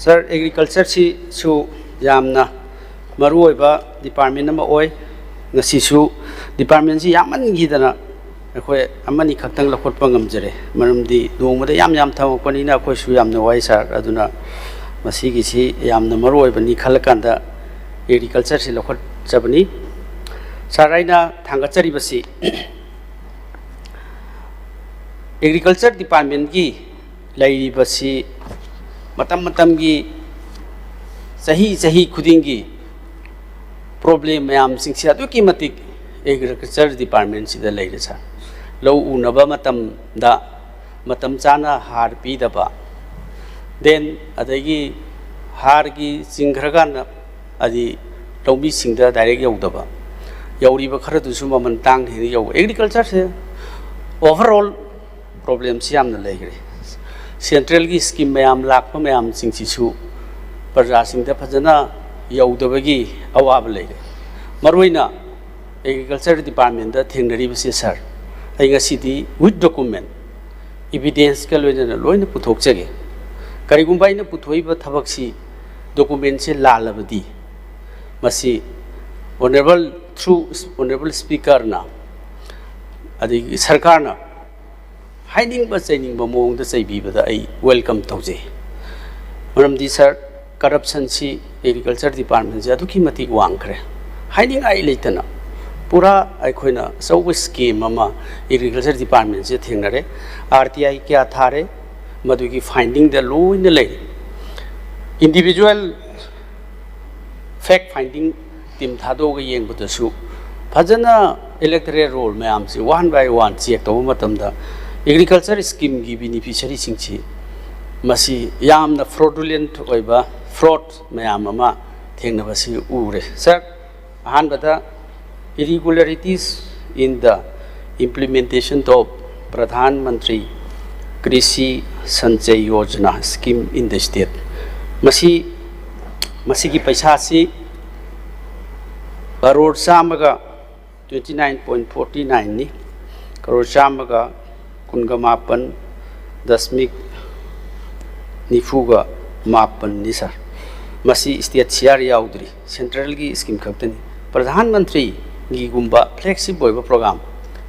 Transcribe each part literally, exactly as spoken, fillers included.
ꯁꯥꯔ, ꯑꯦꯒ꯭ꯔꯤꯀꯜꯆꯔꯁꯤꯁꯨ ꯌꯥꯝꯅ ꯃꯔꯨꯑꯣꯏꯕ ꯗꯤꯄꯥꯔꯠꯃꯦꯟ ꯑꯃ ꯑꯣꯏ꯫ ꯉꯁꯤꯁꯨ ꯗꯤꯄꯥꯔꯠꯃꯦꯟꯁꯤ ꯌꯥꯝꯃꯟꯈꯤꯗꯅ ꯑꯩꯈꯣꯏ ꯑꯃꯅꯤ ꯈꯛꯇꯪ ꯂꯧꯈꯠꯄ ꯉꯝꯖꯔꯦ, ꯃꯔꯝꯗꯤ ꯅꯣꯡꯃꯗ ꯌꯥꯝ ꯌꯥꯝ ꯊꯝꯃꯛꯄꯅꯤꯅ ꯑꯩꯈꯣꯏꯁꯨ ꯌꯥꯝꯅ ꯋꯥꯏ ꯁꯥꯔ꯫ ꯑꯗꯨꯅ ꯃꯁꯤꯒꯤꯁꯤ ꯌꯥꯝꯅ ꯃꯔꯨꯑꯣꯏꯕꯅꯤ ꯈꯜꯂꯀꯥꯟꯗ ꯑꯦꯒ꯭ꯔꯤꯀꯜꯆꯔꯁꯤ ꯂꯧꯈꯠꯆꯕꯅꯤ꯫ ꯁꯥꯔ, ꯑꯩꯅ ꯊꯥꯡꯒꯠꯆꯔꯤꯕꯁꯤ ꯑꯦꯒ꯭ꯔꯤꯀꯜꯆꯔ ꯗꯤꯄꯥꯔꯠꯃꯦꯟꯒꯤ ꯂꯩꯔꯤꯕꯁꯤ ꯃꯇꯝ ꯃꯇꯝꯒꯤ, ꯆꯍꯤ ꯆꯍꯤ ꯈꯨꯗꯤꯡꯒꯤ ꯄ꯭ꯔꯣꯕ꯭ꯂꯦꯝ ꯃꯌꯥꯝꯁꯤꯡꯁꯦ ꯑꯗꯨꯛꯀꯤ ꯃꯇꯤꯛ ꯑꯦꯒ꯭ꯔꯤꯀꯜꯆꯔ ꯗꯤꯄꯥꯔꯠꯃꯦꯟꯁꯤꯗ ꯂꯩꯔꯦ ꯁꯥꯔ꯫ ꯂꯧ ꯎꯅꯕ ꯃꯇꯝꯗ ꯃꯇꯝ ꯆꯥꯅ ꯍꯥꯔ ꯄꯤꯗꯕ, ꯗꯦꯟ ꯑꯗꯒꯤ ꯍꯥꯔꯒꯤ ꯆꯤꯡꯈ꯭ꯔꯀꯥꯟꯗ ꯍꯥꯏꯗꯤ ꯂꯧꯃꯤꯁꯤꯡꯗ ꯗꯥꯏꯔꯦꯛ ꯌꯧꯗꯕ, ꯌꯧꯔꯤꯕ ꯈꯔꯗꯨꯁꯨ ꯃꯃꯜ ꯇꯥꯡꯅ ꯍꯦꯟꯅ ꯌꯧꯕ꯫ ꯑꯦꯒ꯭ꯔꯤꯀꯜꯆꯔꯁꯦ ꯑꯣꯚꯔ ꯑꯣꯜ ꯄ꯭ꯔꯣꯕ꯭ꯂꯦꯝꯁꯤ ꯌꯥꯝꯅ ꯂꯩꯈ꯭ꯔꯦ꯫ ꯁꯦꯟꯇ꯭ꯔꯦꯜꯒꯤ ꯁ꯭ꯀꯤꯝ ꯃꯌꯥꯝ ꯂꯥꯛꯄ ꯃꯌꯥꯝꯁꯤꯡꯁꯤꯁꯨ ꯄ꯭ꯔꯖꯥꯁꯤꯡꯗ ꯐꯖꯅ ꯌꯧꯗꯕꯒꯤ ꯑꯋꯥꯕ ꯂꯩꯔꯦ꯫ ꯃꯔꯨꯑꯣꯏꯅ ꯑꯦꯒ꯭ꯔꯤꯀꯜꯆꯔ ꯗꯤꯄꯥꯔꯠꯃꯦꯟꯗ ꯊꯦꯡꯅꯔꯤꯕꯁꯤ ꯁꯥꯔ, ꯑꯩ ꯉꯁꯤꯗꯤ ꯋꯤꯠ ꯗꯣꯀꯨꯃꯦꯟ, ꯏꯕꯤꯗꯦꯟꯁꯀ ꯂꯣꯏꯅꯅ ꯂꯣꯏꯅ ꯄꯨꯊꯣꯛꯆꯒꯦ꯫ ꯀꯔꯤꯒꯨꯝꯕ ꯑꯩꯅ ꯄꯨꯊꯣꯛꯏꯕ ꯊꯕꯛꯁꯤ ꯗꯣꯀꯨꯃꯦꯟꯁꯤ ꯂꯥꯜꯂꯕꯗꯤ ꯃꯁꯤ ꯑꯣꯅꯔꯦꯕꯜ, ꯊ꯭ꯔꯨ ꯑꯣꯅꯔꯦꯕꯜ ꯁ꯭ꯄꯤꯀꯔꯅ ꯑꯗꯒꯤ ꯁꯔꯀꯥꯔꯅ ꯍꯥꯏꯅꯤꯡꯕ ꯆꯩꯅꯤꯡꯕ ꯃꯑꯣꯡꯗ ꯆꯩꯕꯤꯕꯗ ꯑꯩ ꯋꯦꯜꯀꯝ ꯇꯧꯖꯩ꯫ ꯃꯔꯝꯗꯤ ꯁꯥꯔ, ꯀꯔꯞꯁꯟꯁꯤ ꯑꯦꯒ꯭ꯔꯤꯀꯜꯆꯔ ꯗꯤꯄꯥꯔꯠꯃꯦꯟꯁꯦ ꯑꯗꯨꯛꯀꯤ ꯃꯇꯤꯛ ꯋꯥꯡꯈ꯭ꯔꯦ꯫ ꯍꯥꯏꯅꯤꯡꯉꯥꯏ ꯂꯩꯇꯅ ꯄꯨꯔꯥ ꯑꯩꯈꯣꯏꯅ ꯑꯆꯧꯕ ꯁ꯭ꯀꯤꯝ ꯑꯃ ꯑꯦꯒ꯭ꯔꯤꯀꯜꯆꯔ ꯗꯤꯄꯥꯔꯠꯃꯦꯟꯁꯦ ꯊꯦꯡꯅꯔꯦ꯫ ꯑꯥꯔ ꯇꯤ ꯑꯥꯏ ꯀꯌꯥ ꯊꯥꯔꯦ, ꯃꯗꯨꯒꯤ ꯐꯥꯏꯟꯗꯤꯡꯗ ꯂꯣꯏꯅ ꯂꯩꯔꯦ꯫ ꯏꯟꯗꯤꯕꯤꯖꯨꯋꯦꯜ ꯐꯦꯛ ꯐꯥꯏꯟꯗꯤꯡ ꯇꯤꯝ ꯊꯥꯗꯣꯛꯑꯒ ꯌꯦꯡꯕꯗꯁꯨ ꯐꯖꯅ ꯏꯂꯦꯛꯇꯣꯔꯦꯜ ꯔꯣꯜ ꯃꯌꯥꯝꯁꯤ ꯋꯥꯟ ꯕꯥꯏ ꯋꯥꯟ ꯆꯦꯛ ꯇꯧꯕ ꯃꯇꯝꯗ ꯑꯦꯒ꯭ꯔꯤꯀꯜꯆꯔ ꯁ꯭ꯀꯤꯝꯒꯤ ꯕꯦꯅꯤꯐꯤꯁꯔꯤꯁꯤꯡꯁꯤ ꯃꯁꯤ ꯌꯥꯝꯅ ꯐ꯭ꯔꯣꯗꯨꯂꯦꯟꯠ ꯑꯣꯏꯕ ꯐ꯭ꯔꯣꯗ ꯃꯌꯥꯝ ꯑꯃ ꯊꯦꯡꯅꯕꯁꯤ ꯎꯔꯦ꯫ ꯁꯥꯔ, ꯑꯍꯥꯟꯕꯗ, irregularities in the implementation of Pradhan Mantri Krishi Sanchay Yojana scheme in the state꯫ ꯃꯁꯤ, ꯃꯁꯤꯒꯤ ꯄꯩꯁꯥꯁꯤ ꯀꯔꯣꯔ ꯆꯥꯝꯃꯒ twenty nine point forty nine ꯅꯤ꯫ ꯀꯔꯣꯔ ꯆꯥꯝꯃꯒ ꯀꯨꯟꯒ ꯃꯥꯄꯟ ꯗꯁꯃꯤꯛ ꯅꯤꯐꯨꯒ ꯃꯥꯄꯟꯅꯤ ꯁꯥꯔ꯫ ꯃꯁꯤ ꯁ꯭ꯇꯦꯠ ꯁꯤ ꯑꯥꯔ ꯌꯥꯎꯗ꯭ꯔꯤ, ꯁꯦꯟꯇ꯭ꯔꯦꯜꯒꯤ ꯁ꯭ꯀꯤꯝ ꯈꯛꯇꯅꯤ꯫ ꯄ꯭ꯔꯙꯥꯟ ꯃꯟꯇ꯭ꯔꯤꯒꯤꯒꯨꯝꯕ ꯐ꯭ꯂꯦꯒꯁꯤꯞ ꯑꯣꯏꯕ ꯄ꯭ꯔꯣꯒ꯭ꯔꯥꯝ,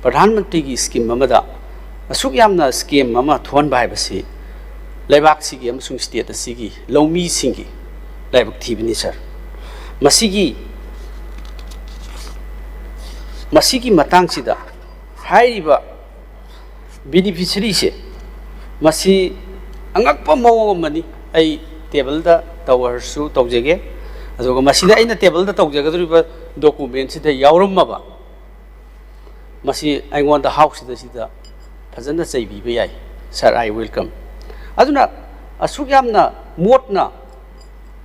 ꯄ꯭ꯔꯙꯥꯟ ꯃꯟꯇ꯭ꯔꯤꯒꯤ ꯁ꯭ꯀꯤꯝ ꯑꯃꯗ ꯑꯁꯨꯛ ꯌꯥꯝꯅ ꯁ꯭ꯀꯤꯝ ꯑꯃ ꯊꯣꯛꯍꯟꯕ ꯍꯥꯏꯕꯁꯤ ꯂꯩꯕꯥꯛꯁꯤꯒꯤ ꯑꯃꯁꯨꯡ ꯁ꯭ꯇꯦꯠ ꯑꯁꯤꯒꯤ ꯂꯧꯃꯤꯁꯤꯡꯒꯤ ꯂꯥꯏꯕꯛ ꯊꯤꯕꯅꯤ ꯁꯥꯔ꯫ ꯃꯁꯤꯒꯤ ꯃꯁꯤꯒꯤ ꯃꯇꯥꯡꯁꯤꯗ ꯍꯥꯏꯔꯤꯕ ꯕꯤꯅꯤꯐꯤꯁꯔꯤꯁꯦ, ꯃꯁꯤ ꯑꯉꯛꯄ ꯃꯑꯣꯡ ꯑꯃꯅꯤ꯫ ꯑꯩ ꯇꯦꯕꯜꯗ ꯇꯧꯔꯁꯨ ꯇꯧꯖꯒꯦ, ꯑꯗꯨꯒ ꯃꯁꯤꯗ ꯑꯩꯅ ꯇꯦꯕꯜꯗ ꯇꯧꯖꯒꯗꯧꯔꯤꯕ ꯗꯣꯀꯨꯃꯦꯟꯁꯤꯗ ꯌꯥꯎꯔꯝꯃꯕ, ꯃꯁꯤ ꯑꯩꯉꯣꯟꯗ ꯍꯥꯎꯁꯁꯤꯗ ꯁꯤꯗ ꯐꯖꯅ ꯆꯩꯕꯤꯕ ꯌꯥꯏ꯫ Sir, I welcome꯫ ꯑꯗꯨꯅ ꯑꯁꯨꯛ ꯌꯥꯝꯅ ꯃꯣꯠꯅ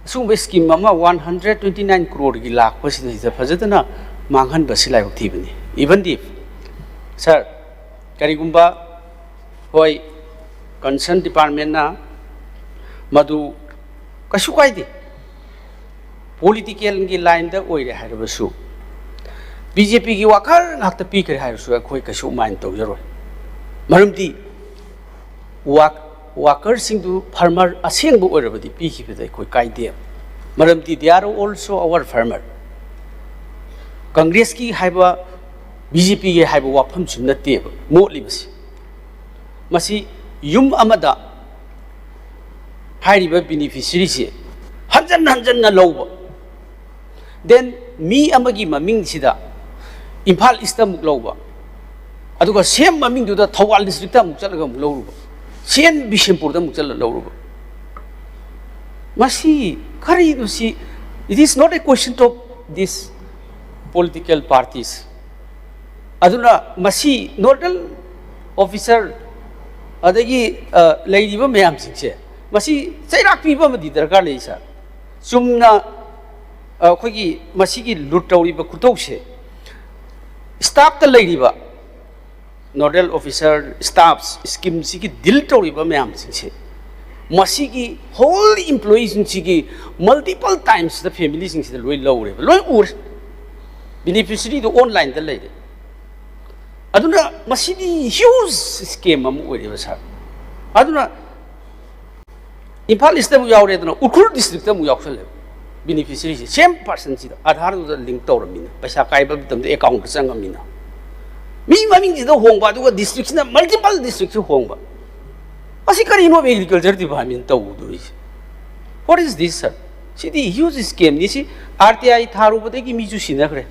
ꯑꯁꯤꯒꯨꯝꯕ ꯁ꯭ꯀꯤꯝ ꯑꯃ ꯋꯥꯟ ꯍꯟꯗ꯭ꯔꯦꯠ ꯇ꯭ꯋꯦꯟꯇꯤ ꯅꯥꯏꯟ ꯀ꯭ꯔꯣꯔꯒꯤ ꯂꯥꯛꯄꯁꯤꯗ ꯁꯤꯗ ꯐꯖꯗꯅ ꯃꯥꯡꯍꯟꯕꯁꯤ ꯂꯥꯏꯕꯛ ꯊꯤꯕꯅꯤ꯫ Even if, sir, ꯀꯔꯤꯒꯨꯝꯕ, ꯍꯣꯏ, ꯀꯟꯁꯔꯟ ꯗꯤꯄꯥꯔꯠꯃꯦꯟꯅ ꯃꯗꯨ ꯀꯩꯁꯨ ꯀꯥꯏꯗꯦ, ꯄꯣꯂꯤꯇꯤꯀꯦꯜꯒꯤ ꯂꯥꯏꯟꯗ ꯑꯣꯏꯔꯦ ꯍꯥꯏꯔꯕꯁꯨ, ꯕꯤ ꯖꯦ ꯄꯤꯒꯤ ꯋꯥꯀꯔ ꯉꯥꯛꯇ ꯄꯤꯈ꯭ꯔꯦ ꯍꯥꯏꯔꯁꯨ ꯑꯩꯈꯣꯏ ꯀꯩꯁꯨ ꯃꯥꯏꯟ ꯇꯧꯖꯔꯣꯏ꯫ ꯃꯔꯝꯗꯤ ꯋꯥꯛ-, ꯋꯥꯀꯔꯁꯤꯡꯗꯨ ꯐꯥꯔꯃꯔ ꯑꯁꯦꯡꯕ ꯑꯣꯏꯔꯕꯗꯤ ꯄꯤꯈꯤꯕꯗ ꯑꯩꯈꯣꯏ ꯀꯥꯏꯗꯦ꯫ ꯃꯔꯝꯗꯤ they are also our farmer꯫ ꯀꯪꯒ꯭ꯔꯦꯁꯀꯤ ꯍꯥꯏꯕ, ꯕꯤ ꯖꯦ ꯄꯤꯒꯤ ꯍꯥꯏꯕ ꯋꯥꯐꯝꯁꯨ ꯅꯠꯇꯦꯕ ꯃꯣꯠꯂꯤꯕꯁꯤ꯫ ꯃꯁꯤ ꯌꯨꯝ ꯑꯃꯗ ꯍꯥꯏꯔꯤꯕ ꯕꯤꯅꯤꯐꯤꯁꯔꯤꯁꯤ ꯍꯟꯖꯟ ꯍꯟꯖꯟꯅ ꯂꯧꯕ, then ꯃꯤ ꯑꯃꯒꯤ ꯃꯃꯤꯡꯁꯤꯗ ꯏꯝꯐꯥꯜ ꯏꯁꯇ ꯑꯃꯨꯛ ꯂꯧꯕ, ꯑꯗꯨꯒ ꯁꯦꯝ ꯃꯃꯤꯡꯗꯨꯗ ꯊꯧꯕꯥꯜ ꯗꯤꯁꯇ꯭ꯔꯤꯛꯇ ꯑꯃꯨꯛ ꯆꯠꯂꯒ ꯑꯃꯨꯛ ꯂꯧꯔꯨꯕ, ꯁꯦꯝ ꯕꯤꯁꯦꯝꯄꯨꯔꯗ ꯑꯃꯨꯛ ꯆꯠꯂꯒ ꯂꯧꯔꯨꯕ꯫ ꯃꯁꯤ ꯀꯔꯤꯅꯣ ꯁꯤ? It is not a question of this political parties꯫ ꯑꯗꯨꯅ ꯃꯁꯤ ꯅꯣꯗꯦꯜ ꯑꯣꯐꯤꯁꯔ ꯑꯗꯒꯤ, ꯑ, ꯂꯩꯔꯤꯕ ꯃꯌꯥꯝꯁꯤꯡꯁꯦ, ꯃꯁꯤ ꯆꯩꯔꯥꯛ ꯄꯤꯕ ꯑꯃꯗꯤ ꯗꯔꯀꯥꯔ ꯂꯩ, ꯁꯥꯔ꯫ ꯆꯨꯝꯅ, ꯑ, ꯑꯩꯈꯣꯏꯒꯤ ꯃꯁꯤꯒꯤ ꯂꯨꯠ ꯇꯧꯔꯤꯕ ꯈꯨꯇꯧꯁꯦ, ꯁ꯭ꯇꯥꯐꯇ ꯂꯩꯔꯤꯕ ꯅꯣꯗꯦꯜ ꯑꯣꯐꯤꯁꯔ, ꯁ꯭ꯇꯥꯐ, ꯁ꯭ꯀꯤꯝꯁꯤꯒꯤ ꯗꯤꯜ ꯇꯧꯔꯤꯕ ꯃꯌꯥꯝꯁꯤꯡꯁꯦ, ꯃꯁꯤꯒꯤ ꯍꯣꯜ ꯏꯝꯄ꯭ꯂꯣꯌꯤꯁꯤꯡꯁꯤꯒꯤ ꯃꯜꯇꯤꯄꯜ ꯇꯥꯏꯝꯁꯇ ꯐꯦꯃꯤꯂꯤꯁꯤꯡꯁꯤꯗ ꯂꯣꯏ ꯂꯧꯔꯦꯕ, ꯂꯣꯏ ꯎꯔꯦ꯫ ꯕꯤꯅꯤꯐꯤꯁꯔꯤꯗꯣ ꯑꯣꯟꯂꯥꯏꯟꯗ ꯂꯩꯔꯦ꯫ ꯑꯗꯨꯅ ꯃꯁꯤꯗꯤ ꯍ꯭ꯌꯨꯖ ꯁ꯭ꯀꯦꯝ ꯑꯃ ꯑꯣꯏꯔꯦꯕ, ꯁꯥꯔ꯫ ꯑꯗꯨꯅ ꯏꯝꯐꯥꯜ ꯏꯁꯇ ꯑꯃꯨꯛ ꯌꯥꯎꯔꯦꯗꯅ, ꯎꯈ꯭ꯔꯨꯜ ꯗꯤꯁꯇ꯭ꯔꯤꯛꯇ ꯑꯃꯨꯛ ꯌꯥꯎꯁꯜꯂꯦꯕ꯫ ꯕꯤꯅꯤꯐꯤꯁꯤꯌꯔꯤꯁꯦ ꯁꯦꯝ ꯄꯥꯔꯁꯟꯁꯤꯗ ꯑꯥꯙꯥꯔꯗꯨꯗ ꯂꯤꯡ ꯇꯧꯔꯝꯃꯤꯅ, ꯄꯩꯁꯥ ꯀꯥꯏꯕ ꯃꯇꯝꯗ ꯑꯦꯀꯥꯎꯟꯗ ꯆꯪꯉꯝꯃꯤꯅ꯫ ꯃꯤ ꯃꯃꯤꯡꯁꯤꯗ ꯍꯣꯡꯕ, ꯑꯗꯨꯒ ꯗꯤꯁꯇ꯭ꯔꯤꯛꯁꯤꯅ ꯃꯜꯇꯤꯄꯜ ꯗꯤꯁꯇ꯭ꯔꯤꯛꯁꯤ ꯍꯣꯡꯕ꯫ ꯃꯁꯤ ꯀꯔꯤꯅꯣ ꯑꯦꯒ꯭ꯔꯤꯀꯜꯆꯔ ꯗꯤꯄꯥꯔꯠꯃꯦꯟ ꯇꯧꯗꯣꯔꯤꯁꯦ? What is this, sir? ꯁꯤꯗꯤ ꯍ꯭ꯌꯨꯖ ꯁ꯭ꯀꯦꯝꯅꯤ꯫ ꯁꯤ ꯑꯥꯔ ꯇꯤ ꯑꯥꯏ ꯊꯥꯔꯨꯕꯗꯒꯤ ꯃꯤꯁꯨ ꯁꯤꯅꯈ꯭ꯔꯦ꯫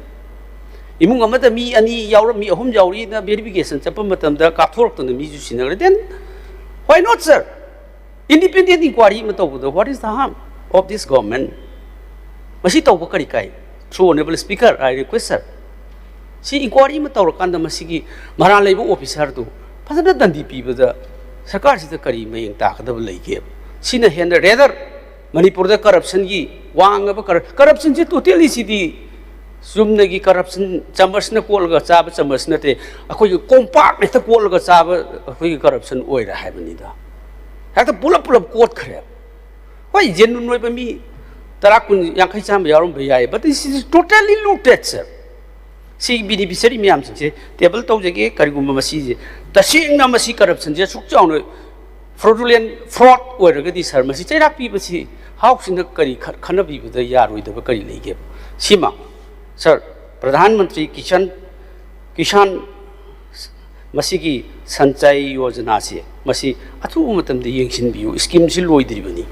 ꯏꯃꯨꯡ ꯑꯃꯗ ꯃꯤ ꯑꯅꯤ ꯌꯥꯎꯔꯝꯃꯤ, ꯑꯍꯨꯝ ꯌꯥꯎꯔꯤꯅ ꯚꯦꯔꯤꯐꯤꯀꯦꯁꯟ ꯆꯠꯄ ꯃꯇꯝꯗ ꯀꯥꯞꯊꯣꯔꯛꯇꯅ ꯃꯤꯁꯨ ꯁꯤꯅꯈ꯭ꯔꯦ꯫ Then why not, sir? Independent inquiry ꯑꯃ ꯇꯧꯕꯗ, what is the harm of this government? ꯃꯁꯤ ꯇꯧꯕ ꯀꯔꯤ ꯀꯥꯏ? Through honourable speaker, I request, sir, ꯁꯤ ꯏꯟꯀ꯭ꯋꯥꯏꯔꯤ ꯑꯃ ꯇꯧꯔꯀꯥꯟꯗ ꯃꯁꯤꯒꯤ ꯃꯔꯥꯜ ꯂꯩꯕ ꯑꯣꯐꯤꯁꯥꯔꯗꯨ ꯐꯖꯅ ꯗꯟꯗꯤ ꯄꯤꯕꯗ ꯁꯔꯀꯥꯔꯁꯤꯗ ꯀꯔꯤ ꯃꯌꯦꯡ ꯇꯥꯒꯗꯕ ꯂꯩꯒꯦ? ꯁꯤꯅ ꯍꯦꯟꯅ, ꯔꯦꯗꯔ ꯃꯅꯤꯄꯨꯔꯗ ꯀꯔꯞꯁꯟꯒꯤ ꯋꯥꯡꯉꯕ ꯀꯔ-, ꯀꯔꯞꯁꯟꯁꯤ ꯇꯣꯇꯦꯜꯂꯤ ꯁꯤꯗꯤ ꯆꯨꯝꯅꯒꯤ ꯀꯔꯞꯁꯟ, ꯆꯃꯁꯅ ꯀꯣꯠꯂꯒ ꯆꯥꯕ ꯆꯃꯁ ꯅꯠꯇꯦ, ꯑꯩꯈꯣꯏꯒꯤ ꯀꯣꯝꯄꯥꯛ ꯍꯦꯛꯇ ꯀꯣꯠꯂꯒ ꯆꯥꯕ ꯑꯩꯈꯣꯏꯒꯤ ꯀꯔꯞꯁꯟ ꯑꯣꯏꯔꯦ ꯍꯥꯏꯕꯅꯤꯗ꯫ ꯍꯦꯛꯇ ꯄꯨꯂꯞ ꯄꯨꯂꯞ ꯀꯣꯠꯈ꯭ꯔꯦ꯫ ꯍꯣꯏ, ꯖꯦꯅꯨꯟ ꯑꯣꯏꯕ ꯃꯤ ꯇꯔꯥ, ꯀꯨꯟ, ꯌꯥꯡꯈꯩ, ꯆꯥꯝꯃ ꯌꯥꯎꯔꯝꯕ ꯌꯥꯏ, but this is totally looted, sir. ꯁꯤ ꯕꯤꯅꯤꯐꯤꯁꯔꯤ ꯃꯌꯥꯝꯁꯤꯡꯁꯦ ꯇꯦꯕꯜ ꯇꯧꯖꯒꯦ꯫ ꯀꯔꯤꯒꯨꯝꯕ ꯃꯁꯤꯁꯦ ꯇꯁꯦꯡꯅ ꯃꯁꯤ ꯀꯔꯞꯁꯟꯁꯦ ꯑꯁꯨꯛ ꯆꯥꯎꯅ ꯐ꯭ꯔꯣꯗꯨꯂꯦꯟ ꯐ꯭ꯔꯣꯗ ꯑꯣꯏꯔꯒꯗꯤ, ꯁꯥꯔ, ꯃꯁꯤ ꯆꯩꯔꯥꯛ ꯄꯤꯕꯁꯤ ꯍꯥꯎꯁꯁꯤꯡꯗ ꯀꯔꯤ ꯈ-, ꯈꯟꯅꯕꯤꯕꯗ ꯌꯥꯔꯣꯏꯗꯕ ꯀꯔꯤ ꯂꯩꯒꯦ? ꯁꯤꯃ, ꯁꯥꯔ, ꯄ꯭ꯔꯙꯥꯟ ꯃꯟꯇ꯭ꯔꯤ ꯀꯤꯁꯟ, ꯀꯤꯁꯥꯟ, ꯃꯁꯤꯒꯤ ꯁꯟꯆꯥꯏ ꯌꯣꯖꯅꯥꯁꯤ, ꯃꯁꯤ ꯑꯊꯨꯕ ꯃꯇꯝꯗ ꯌꯦꯡꯁꯤꯟꯕꯤꯌꯨ꯫ ꯁ꯭ꯀꯤꯝꯁꯤ ꯂꯣꯏꯗ꯭ꯔꯤꯕꯅꯤ꯫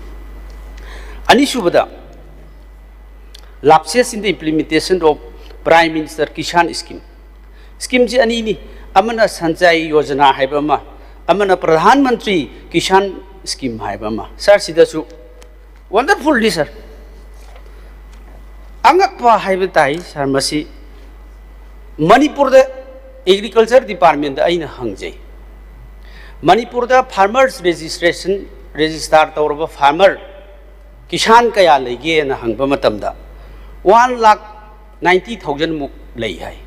ꯑꯅꯤꯁꯨꯕꯗ, lapses in the implementation of Prime Minister Kisan Scheme꯫ ꯁ꯭ꯀꯤꯝꯁꯤ ꯑꯅꯤꯅꯤ, ꯑꯃꯅ ꯁꯟꯆꯥꯏ ꯌꯣꯖꯅꯥ ꯍꯥꯏꯕ ꯑꯃ, ꯑꯃꯅ ꯄ꯭ꯔꯙꯥꯟ ꯃꯟꯇ꯭ꯔꯤ ꯀꯤꯁꯥꯟ ꯁ꯭ꯀꯤꯝ ꯍꯥꯏꯕ ꯑꯃ꯫ ꯁꯥꯔ, ꯁꯤꯗꯁꯨ ꯋꯟꯗꯔꯐꯨꯜꯅꯤ, ꯁꯥꯔ꯫ ꯑꯉꯛꯄ ꯍꯥꯏꯕ ꯇꯥꯏ, ꯁꯥꯔ꯫ ꯃꯁꯤ ꯃꯅꯤꯄꯨꯔꯗ ꯑꯦꯒ꯭ꯔꯤꯀꯜꯆꯔ ꯗꯤꯄꯥꯔꯠꯃꯦꯟꯗ ꯑꯩꯅ ꯍꯪꯖꯩ, ꯃꯅꯤꯄꯨꯔꯗ ꯐꯥꯔꯃꯔꯁ ꯔꯦꯖꯤꯁꯇ꯭ꯔꯦꯁꯟ, ꯔꯦꯖꯤꯁꯇꯥꯔ ꯇꯧꯔꯕ ꯐꯥꯔꯃꯔ, ꯀꯤꯁꯥꯟ ꯀꯌꯥ ꯂꯩꯒꯦꯅ ꯍꯪꯕ ꯃꯇꯝꯗ, ꯋꯥꯟ ꯂꯥꯈ ꯅꯥꯏꯟꯇꯤ ꯊꯥꯎꯖꯟꯃꯨꯛ ꯂꯩ ꯍꯥꯏ꯫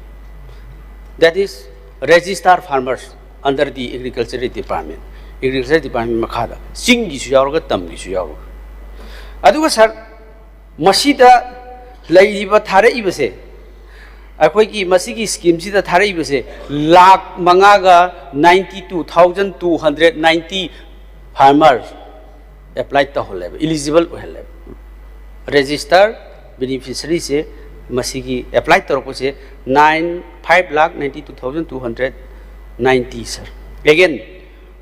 That is registered farmers under the agriculture department, agriculture department ꯃꯈꯥꯗ, ꯆꯤꯡꯒꯤꯁꯨ ꯌꯥꯎꯔꯒ ꯇꯝꯒꯤꯁꯨ ꯌꯥꯎꯔꯒ꯫ ꯑꯗꯨꯒ ꯁꯥꯔ, ꯃꯁꯤꯗ ꯂꯩꯔꯤꯕ, ꯊꯥꯔꯛꯏꯕꯁꯦ, ꯑꯩꯈꯣꯏꯒꯤ ꯃꯁꯤꯒꯤ ꯁ꯭ꯀꯤꯝꯁꯤꯗ ꯊꯥꯔꯛꯏꯕꯁꯦ ꯂꯥꯈ ꯃꯉꯥꯒ ninety two thousand two hundred ninety farmers꯫ Apply ꯇꯧꯍꯜꯂꯦꯕ, ꯏꯂꯤꯖꯤꯕꯜ ꯑꯣꯏꯍꯜꯂꯦꯕ꯫ ꯔꯦꯖꯤꯁꯇꯔ ꯕꯦꯅꯤꯐꯤꯁꯔꯤꯁꯦ ꯃꯁꯤꯒꯤ ꯑꯦꯄ꯭ꯂꯥꯏ ꯇꯧꯔꯛꯄꯁꯦ nine five lakh ninety two thousand two hundred ninety, sir꯫ Again,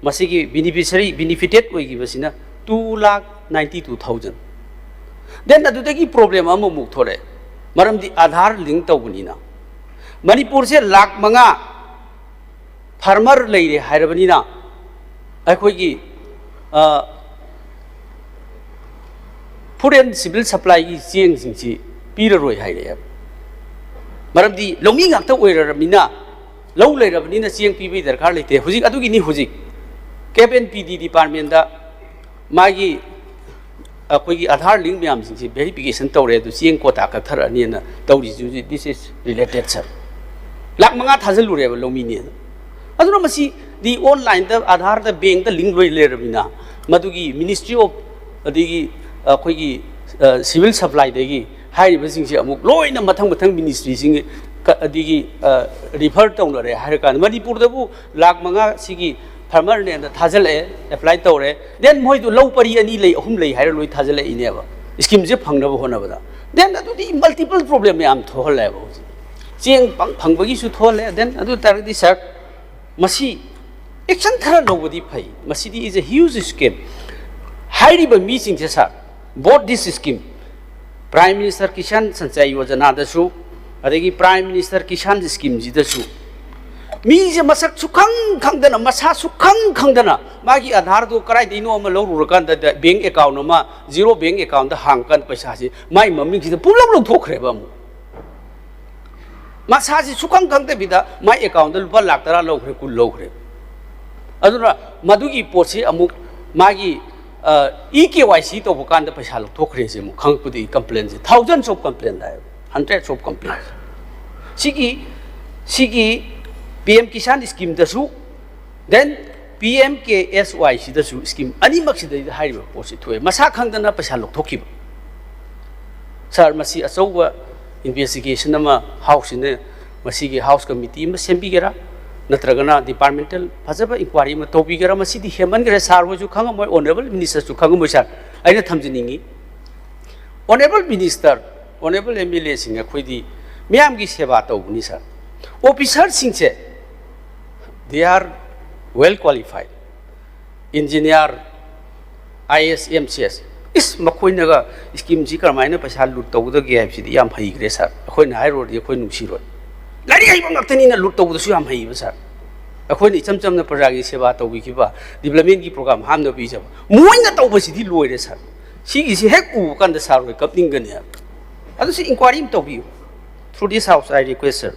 ꯃꯁꯤꯒꯤ ꯕꯦꯅꯤꯐꯤꯁꯔꯤ, ꯕꯦꯅꯤꯐꯤꯇꯦꯠ ꯑꯣꯏꯈꯤꯕꯁꯤꯅ two lakh ninety two thousand꯫ Then ꯑꯗꯨꯗꯒꯤ ꯄ꯭ꯔꯣꯕ꯭ꯂꯦꯝ ꯑꯃꯃꯨꯛ ꯊꯣꯛꯂꯛꯑꯦ, ꯃꯔꯝꯗꯤ ꯑꯥꯙꯥꯔ ꯂꯤꯡ ꯇꯧꯕꯅꯤꯅ꯫ ꯃꯅꯤꯄꯨꯔꯁꯦ ꯂꯥꯈ ꯃꯉꯥ ꯐꯥꯔꯃꯔ ꯂꯩꯔꯦ ꯍꯥꯏꯔꯕꯅꯤꯅ, ꯑꯩꯈꯣꯏꯒꯤ ꯐꯨꯗ ꯑꯦꯟ ꯁꯤꯚꯤꯜ ꯁꯄ꯭ꯂꯥꯏꯒꯤ ꯆꯦꯡꯁꯤꯡꯁꯤ ꯄꯤꯔꯔꯣꯏ ꯍꯥꯏꯔꯛꯑꯦꯕ꯫ ꯃꯔꯝꯗꯤ ꯂꯧꯃꯤ ꯉꯥꯛꯇ ꯑꯣꯏꯔꯔꯕꯅꯤꯅ, ꯂꯧ ꯂꯩꯔꯕꯅꯤꯅ ꯆꯦꯡ ꯄꯤꯕꯒꯤ ꯗꯔꯀꯥꯔ ꯂꯩꯇꯦ꯫ ꯍꯧꯖꯤꯛ ꯑꯗꯨꯒꯤꯅꯤ ꯍꯧꯖꯤꯛ ꯀꯦꯞ ꯑꯦꯟ ꯄꯤ ꯗꯤ ꯗꯤꯄꯥꯔꯠꯃꯦꯟꯗ ꯃꯥꯒꯤ ꯑꯩꯈꯣꯏꯒꯤ ꯑꯥꯙꯥꯔ ꯂꯤꯡ ꯃꯌꯥꯝꯁꯤꯡꯁꯤ ꯚꯦꯔꯤꯐꯤꯀꯦꯁꯟ ꯇꯧꯔꯦ, ꯑꯗꯨ ꯆꯦꯡ ꯀꯣꯇꯥ ꯀꯛꯊꯔꯛꯑꯅꯤꯅ ꯇꯧꯔꯤꯁꯤ꯫ This is related, sir꯫ Lakh ꯃꯉꯥ ꯊꯥꯖꯤꯜꯂꯨꯔꯦꯕ ꯂꯧꯃꯤꯅꯦꯅ꯫ ꯑꯗꯨꯅ ꯃꯁꯤꯗꯤ ꯑꯣꯟꯂꯥꯏꯟꯗ ꯑꯥꯙꯥꯔꯗ ꯕꯦꯡꯗ ꯂꯤꯡ ꯂꯣꯏ ꯂꯩꯔꯕꯅꯤꯅ, ꯃꯗꯨꯒꯤ ꯃꯤꯅꯤꯁꯇ꯭ꯔꯤ ꯑꯣꯐ, ꯑꯗꯒꯤ ꯑꯩꯈꯣꯏꯒꯤ ꯁꯤꯚꯤꯜ ꯁꯄ꯭ꯂꯥꯏꯗꯒꯤ ꯍꯥꯏꯔꯤꯕꯁꯤꯡꯁꯦ ꯑꯃꯨꯛ ꯂꯣꯏꯅ ꯃꯊꯪ ꯃꯊꯪ ꯃꯤꯅꯤꯁꯇ꯭ꯔꯤꯁꯤꯡ ꯑꯗꯒꯤ ꯔꯤꯐꯔ ꯇꯧꯅꯔꯦ ꯍꯥꯏꯔꯀꯥꯟꯗ, ꯃꯅꯤꯄꯨꯔꯗꯕꯨ ꯂꯥꯈ ꯃꯉꯥ ꯁꯤꯒꯤ ꯐꯥꯔꯃꯔꯅꯦꯅ ꯊꯥꯖꯤꯜꯂꯛꯑꯦ, ꯑꯦꯄ꯭ꯂꯥꯏ ꯇꯧꯔꯦ꯫ Then ꯃꯣꯏꯗꯨ ꯂꯧ ꯄꯔꯤ ꯑꯅꯤ ꯂꯩ, ꯑꯍꯨꯝ ꯂꯩ ꯍꯥꯏꯔ ꯂꯣꯏ ꯊꯥꯖꯤꯜꯂꯛꯏꯅꯦꯕ, ꯁ꯭ꯀꯤꯝꯁꯦ ꯐꯪꯅꯕ ꯍꯣꯠꯅꯕꯗ꯫ Then ꯑꯗꯨꯗꯤ ꯃꯜꯇꯤꯄꯜ ꯄ꯭ꯔꯣꯕ꯭ꯂꯦꯝ ꯃꯌꯥꯝ ꯊꯣꯛꯍꯜꯂꯦꯕ ꯍꯧꯖꯤꯛ꯫ ꯆꯦꯡ ꯄꯪ ꯐꯪꯕꯒꯤꯁꯨ ꯊꯣꯛꯍꯜꯂꯦ꯫ Then ꯑꯗꯨ ꯑꯣꯏ ꯇꯥꯔꯒꯗꯤ, ꯁꯥꯔ, ꯃꯁꯤ ꯑꯦꯛꯁꯟ ꯈꯔ ꯂꯧꯕꯗꯤ ꯐꯩ꯫ ꯃꯁꯤꯗꯤ is a huge scheme꯫ ꯍꯥꯏꯔꯤꯕ ꯃꯤꯁꯤꯡꯁꯦ, ꯁꯥꯔ, both this scheme, Prime Minister Kisan Sanchay Yojanaꯗꯁꯨ, ꯑꯗꯒꯤ Prime Minister Kisan Schemeꯁꯤꯗꯁꯨ, ꯃꯤꯁꯦ ꯃꯁꯛ ꯁꯨꯈꯪ ꯈꯪꯗꯅ, ꯃꯁꯥ ꯁꯨꯈꯪ ꯈꯪꯗꯅ, ꯃꯥꯒꯤ ꯑꯥꯙꯥꯔꯗꯣ ꯀꯗꯥꯏꯗꯒꯤꯅꯣ ꯑꯃ ꯂꯧꯔꯨꯔꯀꯥꯟꯗ, ꯕꯦꯡ ꯑꯦꯀꯥꯎꯟ ꯑꯃ, ꯖꯤꯔꯣ ꯕꯦꯡ ꯑꯦꯀꯥꯎꯟꯗ ꯍꯥꯡꯀꯥꯟꯗ ꯄꯩꯁꯥꯁꯤ ꯃꯥꯏ ꯃꯃꯤꯡꯁꯤꯗ ꯄꯨꯂꯞ ꯂꯧꯊꯣꯛꯈ꯭ꯔꯦꯕ ꯑꯃꯨꯛ꯫ ꯃꯁꯥꯁꯤ ꯁꯨꯈꯪ ꯈꯪꯗꯕꯤꯗ ꯃꯥꯏ ꯑꯦꯀꯥꯎꯟꯗ ꯂꯨꯄꯥ ꯂꯥꯈ ꯇꯔꯥ ꯂꯧꯈ꯭ꯔꯦ, ꯀꯨꯟ ꯂꯧꯈ꯭ꯔꯦ꯫ ꯑꯗꯨꯅ ꯃꯗꯨꯒꯤ ꯄꯣꯠꯁꯤ ꯑꯃꯨꯛ ꯃꯥꯒꯤ ꯏ ꯀꯦ ꯋꯥꯏ ꯁꯤ ꯇꯧꯕ ꯀꯥꯟꯗ ꯄꯩꯁꯥ ꯂꯧꯊꯣꯛꯈ꯭ꯔꯦꯁꯦ ꯑꯃꯨꯛ ꯈꯪꯉꯛꯄꯗꯒꯤ ꯀꯝꯄ꯭ꯂꯦꯟꯁꯦ, thousands of complaint ꯍꯥꯏꯌꯦꯕ, hundreds of complaints꯫ ꯁꯤꯒꯤ, ꯁꯤꯒꯤ ꯄꯤ ꯑꯦꯝ ꯀꯤꯁꯥꯟ ꯁ꯭ꯀꯤꯝꯗꯁꯨ, then P M K S Y ꯁꯤꯗꯁꯨ, ꯁ꯭ꯀꯤꯝ ꯑꯅꯤꯃꯛꯁꯤꯗꯩꯗ ꯍꯥꯏꯔꯤꯕ ꯄꯣꯠꯁꯤ ꯊꯣꯛꯑꯦ, ꯃꯁꯥ ꯈꯪꯗꯅ ꯄꯩꯁꯥ ꯂꯧꯊꯣꯛꯈꯤꯕ꯫ ꯁꯥꯔ, ꯃꯁꯤ ꯑꯆꯧꯕ ꯏꯟꯚꯦꯁꯇꯤꯒꯦꯁꯟ ꯑꯃ ꯍꯥꯎꯁꯁꯤꯅ, ꯃꯁꯤꯒꯤ ꯍꯥꯎꯁ ꯀꯃꯤꯇꯤ ꯑꯃ ꯁꯦꯝꯕꯤꯒꯦꯔꯥ? ꯅꯠꯇ꯭ꯔꯒꯅ ꯗꯤꯄꯥꯔꯠꯃꯦꯟꯇꯦꯜ ꯐꯖꯕ ꯏꯟꯀ꯭ꯋꯥꯏꯔꯤ ꯑꯃ ꯇꯧꯕꯤꯒꯦꯔꯥ? ꯃꯁꯤꯗꯤ ꯍꯦꯟꯃꯟꯈ꯭ꯔꯦ, ꯁꯥꯔ ꯍꯣꯏꯁꯨ ꯈꯪꯉꯝꯃꯣꯏ, ꯑꯣꯅꯔꯦꯕꯜ ꯃꯤꯅꯤꯁꯇꯔꯁꯨ ꯈꯪꯉꯝꯃꯣꯏ꯫ ꯁꯥꯔ, ꯑꯩꯅ ꯊꯝꯖꯅꯤꯡꯉꯤ, honourable minister, honourable M L ꯑꯦꯁꯤꯡ, ꯑꯩꯈꯣꯏꯗꯤ ꯃꯤꯌꯥꯝꯒꯤ ꯁꯦꯕꯥ ꯇꯧꯕꯅꯤ꯫ ꯁꯥꯔ, ꯑꯣꯐꯤꯁꯥꯔꯁꯤꯡꯁꯦ, they are well qualified, engineer, I A S, M C S, ꯏꯁ, ꯃꯈꯣꯏꯅꯒ ꯁ꯭ꯀꯤꯝꯁꯤ ꯀꯔꯝꯍꯥꯏꯅ ꯄꯩꯁꯥ ꯂꯨꯠ ꯇꯧꯒꯗꯒꯦ ꯍꯥꯏꯕꯁꯤꯗꯤ ꯌꯥꯝ ꯍꯩꯈ꯭ꯔꯦ꯫ ꯁꯥꯔ, ꯑꯩꯈꯣꯏꯅ ꯍꯥꯏꯔꯨꯔꯗꯤ ꯑꯩꯈꯣꯏ ꯅꯨꯡꯁꯤꯔꯣꯏ꯫ ꯂꯥꯏꯔꯤꯛ ꯍꯩꯕ ꯉꯥꯛꯇꯅꯤꯅ ꯂꯨꯠ ꯇꯧꯕꯗꯁꯨ ꯌꯥꯝ ꯍꯩꯕ꯫ ꯁꯥꯔ, ꯑꯩꯈꯣꯏꯅ ꯏꯆꯝ ꯆꯝꯅ ꯄ꯭ꯔꯖꯥꯒꯤ ꯁꯦꯕꯥ ꯇꯧꯕꯤꯈꯤꯕ, ꯗꯤꯕ꯭ꯂꯞꯃꯦꯟꯒꯤ ꯄ꯭ꯔꯣꯒ꯭ꯔꯥꯝ ꯍꯥꯞꯅꯕ ꯄꯤꯖꯕ, ꯃꯣꯏꯅ ꯇꯧꯕꯁꯤꯗꯤ ꯂꯣꯏꯔꯦ꯫ ꯁꯥꯔ, ꯁꯤꯒꯤꯁꯤ ꯍꯦꯛ ꯎꯕ ꯀꯥꯟꯗ ꯁꯥꯔ ꯍꯣꯏ ꯀꯞꯅꯤꯡꯒꯅꯤ꯫ ꯑꯗꯨꯁꯨ ꯏꯟꯀ꯭ꯋꯥꯏꯔꯤ ꯑꯃ ꯇꯧꯕꯤꯌꯨ꯫ Through this house, I request, sir.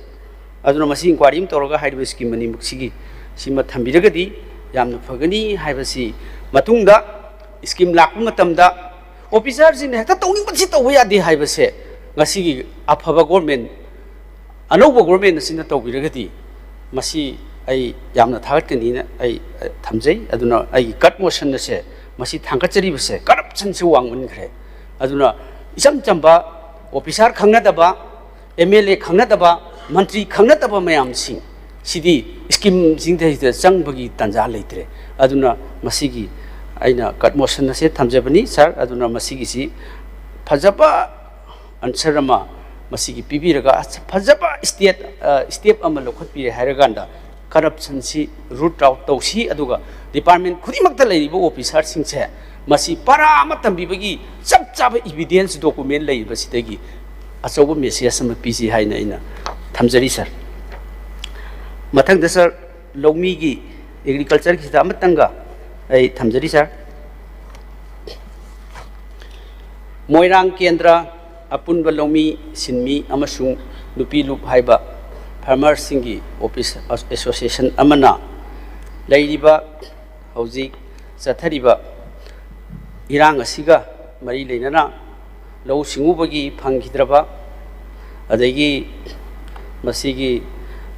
ꯑꯗꯨꯅ ꯃꯁꯤ ꯏꯟꯀ꯭ꯋꯥꯏꯔꯤ ꯑꯃ ꯇꯧꯔꯒ ꯍꯥꯏꯔꯤꯕ ꯁ꯭ꯀꯤꯝ ꯑꯅꯤꯃꯛꯁꯤꯒꯤ, ꯁꯤꯃ ꯊꯝꯕꯤꯔꯒꯗꯤ ꯌꯥꯝꯅ ꯐꯒꯅꯤ ꯍꯥꯏꯕꯁꯤ, ꯃꯇꯨꯡꯗ ꯁ꯭ꯀꯤꯝ ꯂꯥꯛꯄ ꯃꯇꯝꯗ ꯑꯣꯐꯤꯁꯥꯔꯁꯤꯡꯅ ꯍꯦꯛꯇ ꯇꯧꯅꯤꯡꯕꯁꯤ ꯇꯧꯕ ꯌꯥꯗꯦ ꯍꯥꯏꯕꯁꯦ ꯉꯁꯤꯒꯤ ꯑꯐꯕ ꯒꯣꯔꯃꯦꯟ, ꯑꯅꯧꯕ ꯒꯣꯔꯃꯦꯟ ꯑꯁꯤꯅ ꯇꯧꯕꯤꯔꯒꯗꯤ, ꯃꯁꯤ ꯑꯩ ꯌꯥꯝꯅ ꯊꯥꯒꯠꯀꯅꯤꯅ ꯑꯩ, ꯑ, ꯊꯝꯖꯩ꯫ ꯑꯗꯨꯅ ꯑꯩꯒꯤ ꯀꯠ ꯃꯣꯁꯟ ꯑꯁꯦ, ꯃꯁꯤ ꯊꯥꯡꯒꯠꯆꯔꯤꯕꯁꯦ, ꯀꯔꯞꯁꯟꯁꯦ ꯋꯥꯡꯃꯟꯈ꯭ꯔꯦ꯫ ꯑꯗꯨꯅ ꯏꯆꯝ ꯆꯝꯕ ꯑꯣꯐꯤꯁꯥꯔ ꯈꯪꯅꯗꯕ, ꯑꯦꯝ ꯑꯦꯜ ꯑꯦ ꯈꯪꯅꯗꯕ, ꯃꯟꯇ꯭ꯔꯤ ꯈꯪꯅꯗꯕ ꯃꯌꯥꯝꯁꯤꯡ ꯁꯤꯗꯤ ꯁ꯭ꯀꯤꯝꯁꯤꯡꯗ ꯆꯪꯕꯒꯤ ꯇꯥꯟꯖꯥ ꯂꯩꯇ꯭ꯔꯦ꯫ ꯑꯗꯨꯅ ꯃꯁꯤꯒꯤ ꯑꯩꯅ ꯀꯠ ꯃꯣꯁꯟ ꯑꯁꯦ ꯊꯝꯖꯕꯅꯤ, ꯁꯥꯔ꯫ ꯑꯗꯨꯅ ꯃꯁꯤꯒꯤꯁꯤ ꯐꯖꯕ ꯑꯟꯁꯔ ꯑꯃ ꯃꯁꯤꯒꯤ ꯄꯤꯕꯤꯔꯒ, ꯐꯖꯕ ꯁ꯭ꯇꯦꯠ, ꯑ, ꯁ꯭ꯇꯦꯞ ꯑꯃ ꯂꯧꯈꯠꯄꯤꯔꯦ ꯍꯥꯏꯔꯀꯥꯟꯗ, ꯀꯔꯞꯁꯟꯁꯤ ꯔꯨꯠ ꯑꯥꯎꯠ ꯇꯧꯁꯤ, ꯑꯗꯨꯒ ꯗꯤꯄꯥꯔꯠꯃꯦꯟ ꯈꯨꯗꯤꯡꯃꯛꯇ ꯂꯩꯔꯤꯕ ꯑꯣꯐꯤꯁꯥꯔꯁꯤꯡꯁꯦ ꯃꯁꯤ ꯄꯔꯥ ꯑꯃ ꯇꯝꯕꯤꯕꯒꯤ ꯆꯞ ꯆꯥꯕ ꯏꯕꯤꯗꯦꯟꯁ ꯗꯣꯀꯨꯃꯦꯟ ꯂꯩꯔꯤꯕꯁꯤꯗꯒꯤ ꯑꯆꯧꯕ ꯃꯦꯁꯦꯖ ꯑꯃ ꯄꯤꯁꯤ ꯍꯥꯏꯅ ꯑꯩꯅ ꯊꯝꯖꯔꯤ, ꯁꯥꯔ꯫ ꯃꯊꯪꯗ, ꯁꯥꯔ, ꯂꯧꯃꯤꯒꯤ, ꯑꯦꯒ꯭ꯔꯤꯀꯜꯆꯔꯒꯤꯁꯤꯗ ꯑꯃꯇꯪꯒ ꯑꯩ ꯊꯝꯖꯔꯤ, ꯁꯥꯔ꯫ ꯃꯣꯏꯔꯥꯡ ꯀꯦꯟꯗ꯭ꯔ ꯑꯄꯨꯟꯕ ꯂꯧꯃꯤ, ꯁꯤꯟꯃꯤ ꯑꯃꯁꯨꯡ ꯅꯨꯄꯤ ꯂꯨꯞ ꯍꯥꯏꯕ ꯐꯥꯔꯃꯔꯁꯤꯡꯒꯤ ꯑꯣꯐꯤꯁ ꯑꯦꯁꯣꯁꯤꯌꯦꯁꯟ ꯑꯃꯅ ꯂꯩꯔꯤꯕ ꯍꯧꯖꯤꯛ ꯆꯠꯊꯔꯤꯕ ꯏꯔꯥꯡ ꯑꯁꯤꯒ ꯃꯔꯤ ꯂꯩꯅꯅ ꯂꯧꯎ ꯁꯤꯡꯎꯕꯒꯤ ꯐꯪꯈꯤꯗ꯭ꯔꯕ, ꯑꯗꯒꯤ ꯃꯁꯤꯒꯤ,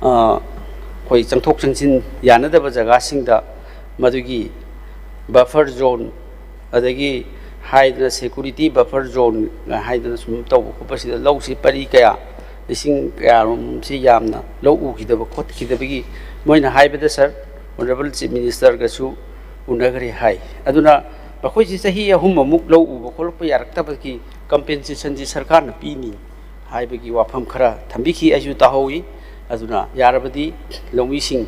ꯑ, ꯑꯩꯈꯣꯏ ꯆꯪꯊꯣꯛ ꯆꯪꯁꯤꯟ ꯌꯥꯅꯗꯕ ꯖꯒꯥꯁꯤꯡꯗ ꯃꯗꯨꯒꯤ ꯕꯐꯔ ꯖꯣꯟ, ꯑꯗꯒꯤ ꯍꯥꯏꯗꯅ ꯁꯦꯀꯨꯔꯤꯇꯤ ꯕꯐꯔ ꯖꯣꯟ ꯍꯥꯏꯗꯅ ꯁꯨꯝ ꯇꯧꯕ ꯈꯣꯠꯄꯁꯤꯗ ꯂꯧꯁꯤ ꯄꯔꯤ ꯀꯌꯥ, ꯂꯤꯁꯤꯡ ꯀꯌꯥꯔꯣꯝꯁꯤ ꯌꯥꯝꯅ ꯂꯧ ꯎꯈꯤꯗꯕ ꯈꯣꯠꯈꯤꯗꯕꯒꯤ ꯃꯣꯏꯅ ꯍꯥꯏꯕꯗ, ꯁꯥꯔ, ꯑꯣꯅꯔꯦꯕꯜ ꯆꯤꯐ ꯃꯤꯅꯤꯁꯇꯔꯒꯁꯨ ꯎꯅꯈ꯭ꯔꯦ ꯍꯥꯏ꯫ ꯑꯗꯨꯅ ꯃꯈꯣꯏꯁꯤ ꯆꯍꯤ ꯑꯍꯨꯝ ꯑꯃꯨꯛ ꯂꯧ ꯎꯕ ꯈꯣꯠꯂꯛꯄ ꯌꯥꯔꯛꯇꯕꯒꯤ ꯀꯝꯄꯦꯟꯁꯦꯁꯟꯁꯤ ꯁꯔꯀꯥꯔꯅ ꯄꯤꯅꯤ ꯍꯥꯏꯕꯒꯤ ꯋꯥꯐꯝ ꯈꯔ ꯊꯝꯕꯤꯈꯤ, ꯑꯩꯁꯨ ꯇꯥꯍꯧꯏ꯫ ꯑꯗꯨꯅ ꯌꯥꯔꯕꯗꯤ ꯂꯧꯃꯤꯁꯤꯡ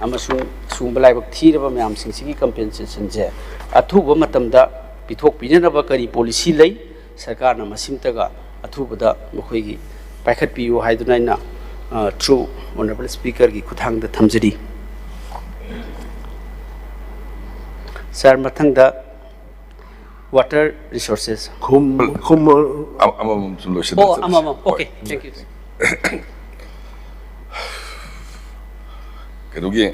ꯑꯃꯁꯨꯡ ꯁꯨꯝꯕ ꯂꯥꯏꯕꯛ ꯊꯤꯔꯕ ꯃꯌꯥꯝꯁꯤꯡꯁꯤꯒꯤ ꯀꯝꯄꯦꯟꯁꯦꯁꯟꯁꯦ ꯑꯊꯨꯕ ꯃꯇꯝꯗ ꯄꯤꯊꯣꯛꯄꯤꯅꯅꯕ ꯀꯔꯤ ꯄꯣꯂꯤꯁꯤ ꯂꯩ? ꯁꯔꯀꯥꯔꯅ ꯃꯁꯤꯝꯇꯒ ꯑꯊꯨꯕꯗ ꯃꯈꯣꯏꯒꯤ ꯄꯥꯏꯈꯠꯄꯤꯌꯨ ꯍꯥꯏꯗꯨꯅ ꯑꯩꯅ, ꯑ, through honourable speakerꯒꯤ ꯈꯨꯠꯊꯥꯡꯗ ꯊꯝꯖꯔꯤ꯫ ꯁꯥꯔ, ꯃꯊꯪꯗ water resources꯫ ꯈꯨꯝ-, ꯈꯨꯝ-, ꯑꯃ-, ꯑꯃꯃꯝ ꯁꯨꯝ ꯂꯣꯏꯁꯤꯟꯅ ꯑꯣ, ꯆꯠꯂꯁꯤ꯫ ꯑꯃꯃꯝ꯫ ꯍꯣꯏ꯫ Okay, thank you꯫ ꯀꯩꯅꯣꯒꯤ,